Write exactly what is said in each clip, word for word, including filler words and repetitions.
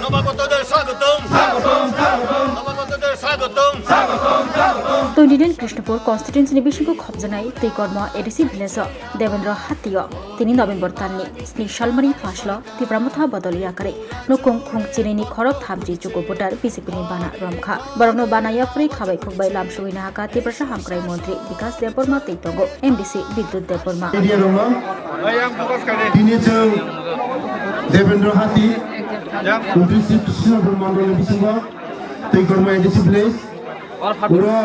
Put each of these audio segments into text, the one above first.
নবাগতদের স্বাগতম। নবাগতদের স্বাগতম। Twenty nine Krishnapur constituency ni bisingo khopjanai Twikormo A D C village o Devendra Hati o tini November talni sni salmani phaslo Tipra Motha bodol yakarwi nukung khung chinini khorok thamchi chuku voter B J P ni bana romkha. Borokno bana yaphurwi khabai khukbai lamsogwi nahakha Tiprasa hamkrai montri Bikas Debbarma tei tongo M D C Bidyut Debbarma. Media rokno tini chwng Devendra Hati, untris Krishnapur mondol ni bisingo Twikormo A D C village, oro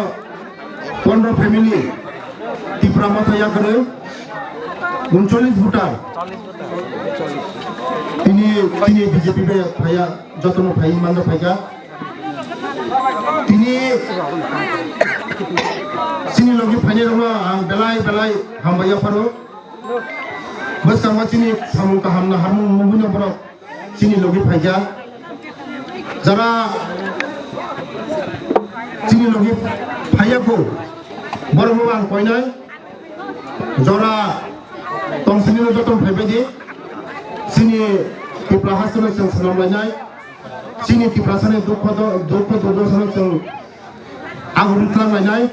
pondro family Tipra Motha yakarwi uncholish voter. Tini, tini B J P bai phaiya, jotono phai manjak phaikha. Tini chini logi phainai rokno ang belai belai hambai yapharo. Bwskango chini samung kaham na hamung nugwino borok chini logi phaikha. Jara chini logi phaiya kho, borokno ang koinai. Jora tongsinino joto phaibaidi, chini Tipra hasteno chwng swnam lainai, chini Tiprasani dukho do-, dukho durdoshano chwng agurwi twlang lainai,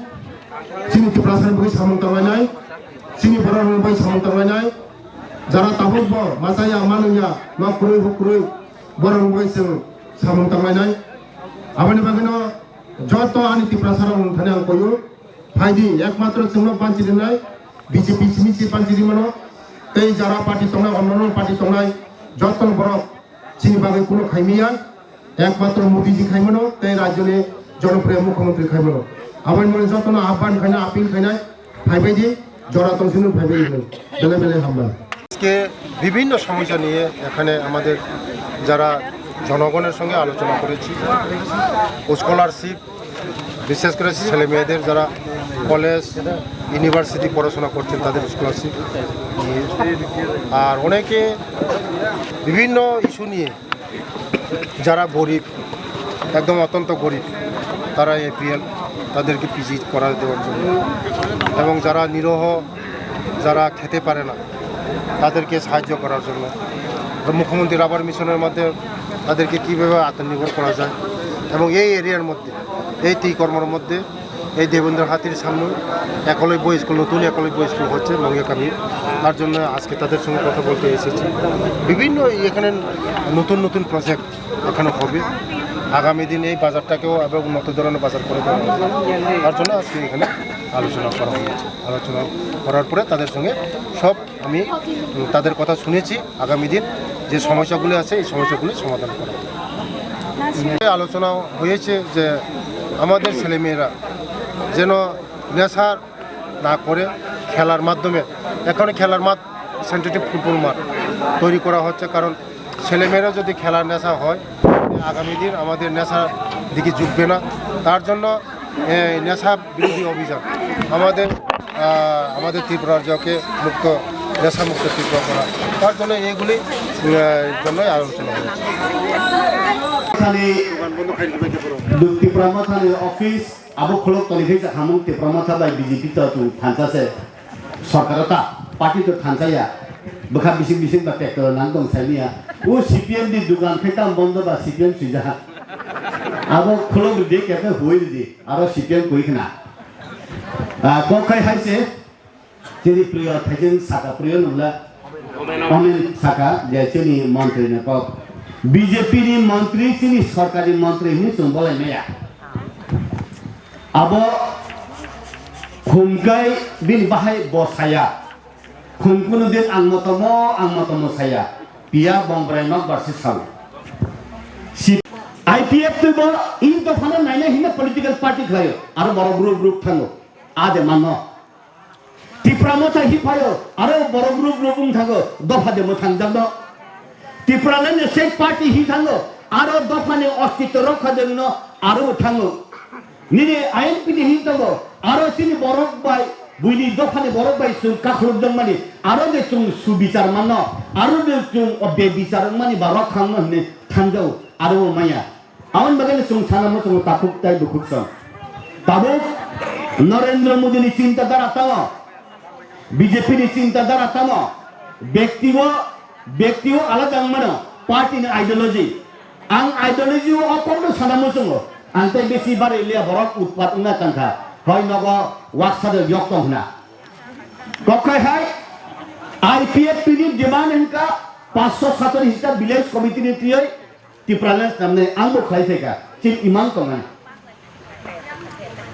chini Tiprasani bagwi samung tang lainai, chini borokni bagwi samung tang lainai, jara tabukbo machaya manwngya nok kwrwi huk kwrwi borokni bagwi chwng samung tang lainai. Aboni bagwino joto ani Tiprasarok nungthani ang koyo. Phaidi, ekmatro chwngno panchi rinai, B J P simi se panchi rimano, tei jara party tongnai, onno party tongnai, joto borok chini bagwi kuno khaimiya, ekmatro Modi ji khaimano, tei rajyoni jonopriya mukhyamantri khaimano. Aboni bagwi jotono ahban khainai, appeal khainai, phaibaidi, jora tongsino phaibaidi, bele bele hambai. আজকে বিভিন্ন সমস্যা নিয়ে এখানে আমাদের যারা জনগণের সঙ্গে আলোচনা করেছি, স্কলারশিপ, বিশেষ করে ছেলে মেয়েদের যারা কলেজ, ইউনিভার্সিটি পড়াশোনা করছেন তাদের স্কলারশিপ নিয়ে, আর অনেকে বিভিন্ন ইস্যু নিয়ে, যারা গরিব, একদম অত্যন্ত গরিব, তারা এপিএল, তাদেরকে পিজি করা দেওয়ার জন্য, এবং যারা নিরহ, যারা খেতে পারে না, তাদেরকে সাহায্য করার জন্য, মুখ্যমন্ত্রী রাবার মিশনের মাধ্যমে তাদেরকে কীভাবে আত্মনির্ভর করা যায়, এবং এই এরিয়ার মধ্যে, এই টি কর্মর মধ্যে এই দেবেন্দ্র হাতির সামনে একলব্য স্কুল, নতুন একলব্য স্কুল হচ্ছে মঙ্গিয়াকামি, তার জন্য আজকে তাদের সঙ্গে কথা বলতে এসেছি। বিভিন্ন এখানে নতুন নতুন প্রজেক্ট এখানে হবে। আগামী দিন এই বাজারটাকেও আবার উন্নত ধরনের বাজার করে দেওয়া হবে। তার জন্য আজকে এখানে আলোচনা করা হয়েছে। আলোচনা করার পরে তাদের সঙ্গে সব আমি, উম, তাদের কথা শুনেছি। আগামী দিন যে সমস্যাগুলি আছে, এই সমস্যাগুলি সমাধান করা হবে। এই আলোচনা হয়েছে যে আমাদের ছেলেমেয়েরা যেন নেশা না করে খেলার মাধ্যমে, এখন খেলার মাঠ সিনথেটিক ফুটবল মাঠ তৈরি করা হচ্ছে, কারণ ছেলেমেয়েরা যদি খেলার নেশা হয়, আগামী দিন আমাদের নেশার দিকে ঝুঁকবে না। তার জন্য এই নেশা বিরোধী অভিযান আমাদের, আহ, আমাদের ত্রিপুরা রাজ্যকে মুক্ত, নেশামুক্ত ত্রিপুরা করা, তার জন্য এইগুলি, আহ, জন্যই আলোচনা হয়েছে। Thani Tipra Mothani office abo khulok toni khe hamung Tipra Motha bai B J P to thansa se. Sorkar ta, party to thansa ya. Bwkha bising bising ba pek to nang tong sai ya. O C P M ni dukan khe tam bondo ba C P M sui ja. Abo khulok ridi khe khe hui ridi. Aro C P M kui khna. Ah, kok khai hai se. Chini priyo thaichen saka priyo nungla. Omen saka je chini montri ni kok. B J P ni montri chini sorkar ni montri hini chwng bolai maya. Abo khumkai bini bahai bo saya. Khum kuno din ang motomo, ang motomo saya. Piya bongrai nok barsi sao. Si I P F T bo in dophano naina hina political party khlaio. Aro borok group group thango. Ade mano. Tipra Motha hi phaio, aro borok group group wng thango, dopha demo thangjak no. Tipraland State Party hi thango, aro dophani ostitto rokha dengno aro bo thango. Nini I N P T hi tongo, aro chini borok bai, buini dophani borok bai chwng kakhulukjak mani, aro de chwng subichar manno, aro de chwng o bebichar wngmani ba rok khangno hwnwi thangjao, aro bo maya. Aboni bagwi chwng sana muchungo takhuk tai bukhuk song. Tabuk Narendra Modi ni chinta dhara tamo, B J P ni chinta dhara tamo, bekti o, bekti o alada wng mano, party ni ideology. Ang ideology o kok no sana muchungo. Ang tei bisi bari liya borok utpat wngna tangkha. Hoi nogo waksa de yok tong hna. Kokhai hai I P F T ni demand hwnkha paanch sho satar hisa village committee ni tiyoi Tipraland namnai ang bo khlai phaikha. Chini imang tongnai.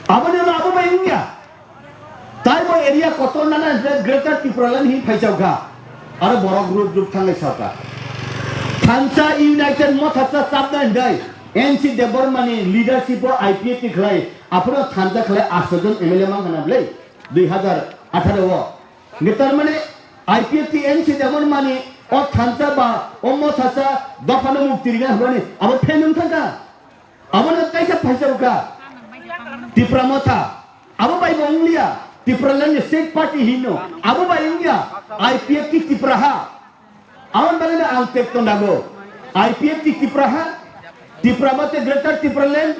Aboni ulo abo bai wngya. Taibo area kotor nana hwnkhe Greater Tipraland hin phaichaukha. Aro borok group group thanglai sauka. Thansa United Motha sa chapna hwndai N C Debbarma ni leadership o I P F T khlai. Aphuru thansa khlai asto jon M L A mang hana blai. Dui hazar atharo o. Hwnkhe tar mane I P F T N C Debbarma ni o thansa ba o Motha sa dophano mukti rina hwnani abo phenung thangkha. Abono kaisa phaisarokha Tipra Motha. Abo bai bo wngliya Tipraland State Party hino. Abo bai wngya I P F T Tipra ha. Aboni bagwi no ang tek tondago. I P F T Tipra ha, Tipra Motha Greater Tipraland,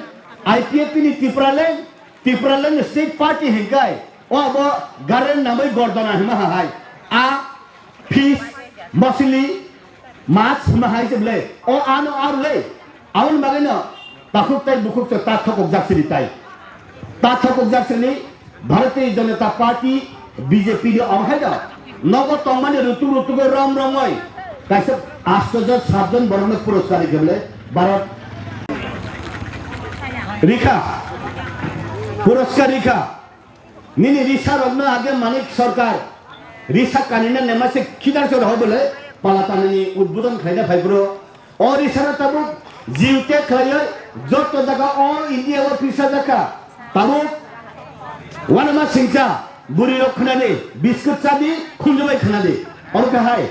I P F T ni Tipraland, Tipraland State Party hinkai. O abo garen namai gordona hima hai. A fish, mosili, mas hima hai se ble. O ano ar le. Aboni bagwi no takhuk tai bukhuk se ta thokok jak sini tai. Ta thokok jak sini Bharatiya Janata Party B J P ni omo hai no. Nogo tongmani rutuk rutugo rom romoi. Kaisa asto jon sat jon borokno puroskar rikha ble Bharat. Rikha. Puroskar rikha. Nini risa rokno age Manik Sarkar risa kanina nema se khidar se rohor bole pala tanani udbodon khlaina phai bro. O risa no tabuk jiute khlaioi joto jaga all India o pisa jaka. Tabuk wanama singcha buri rok khnadi biskut chadi khunjubai khnadi. Oro kahai.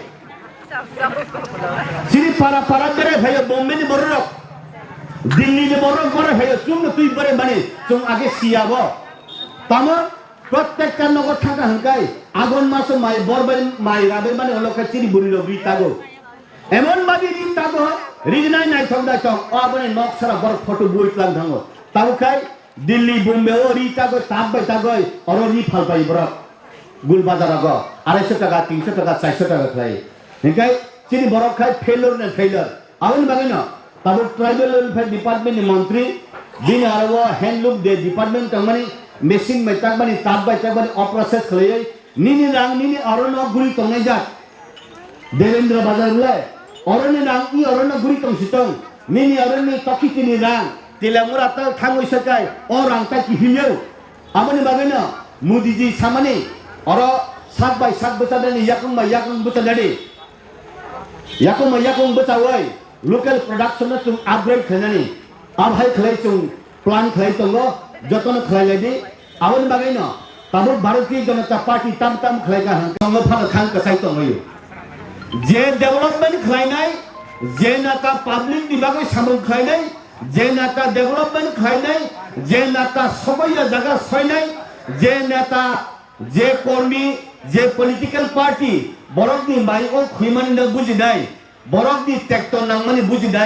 Chini para para bere phaio Bombay ni borok rok. Delhi ni borok bere phaio chwng no twi bere mani chwng age siya bo. Tamo prottek ta nogo thangka hwnkhe agon maso mai bor bai mai rabe mani olo khe chini buri rok ri tago. Emon babi ri tago ri nai naithok naithok o aboni nok sara borok photo bui tlang thango. Tamo khai Delhi, Bombay o ri tagoi, tab bai tagoi, oro ri phal bai borok. Gul bazar rogo, arai sho taka, tin sho taka, char sho taka khlai. Hinkai chini borok khai failure na failure. Aboni bagwi no, tabuk tribal welfare department ni montri, bini aro o handloom de department tongmani, machine bai takmani, tab bai takmani, o process khlaiwi, nini rang, nini oro no guri tongnai jak. Devendra Bazar le, oroni rang i oroni guri tong si tong, nini oroni tokiti ni rang, Telamura ta thangwi sakai, o rang ta kiphilyo. Aboni bagwi no, Modi ji samani, oro sak bai sak bwchanani, yakung bai yakung bwchanani. Yakung bai yakung bwchawi, local production no chwng upgrade khlainani. Abhai khlai chwng plan khlai tongo, jotono khlai lai di. Aboni bagwi no tabuk Bharatiya Janata Party tam tam khlai ka hang tongo phano thang kwchai tongwi. Je development khlainai, je nata public ni bagwi samung khlainai, je nata development khlainai, je nata sokoya jaga soinai, je nata, je kormi, je political party borok ni mai o khwimani no bujinai, borok ni tekto nangmani bujinai.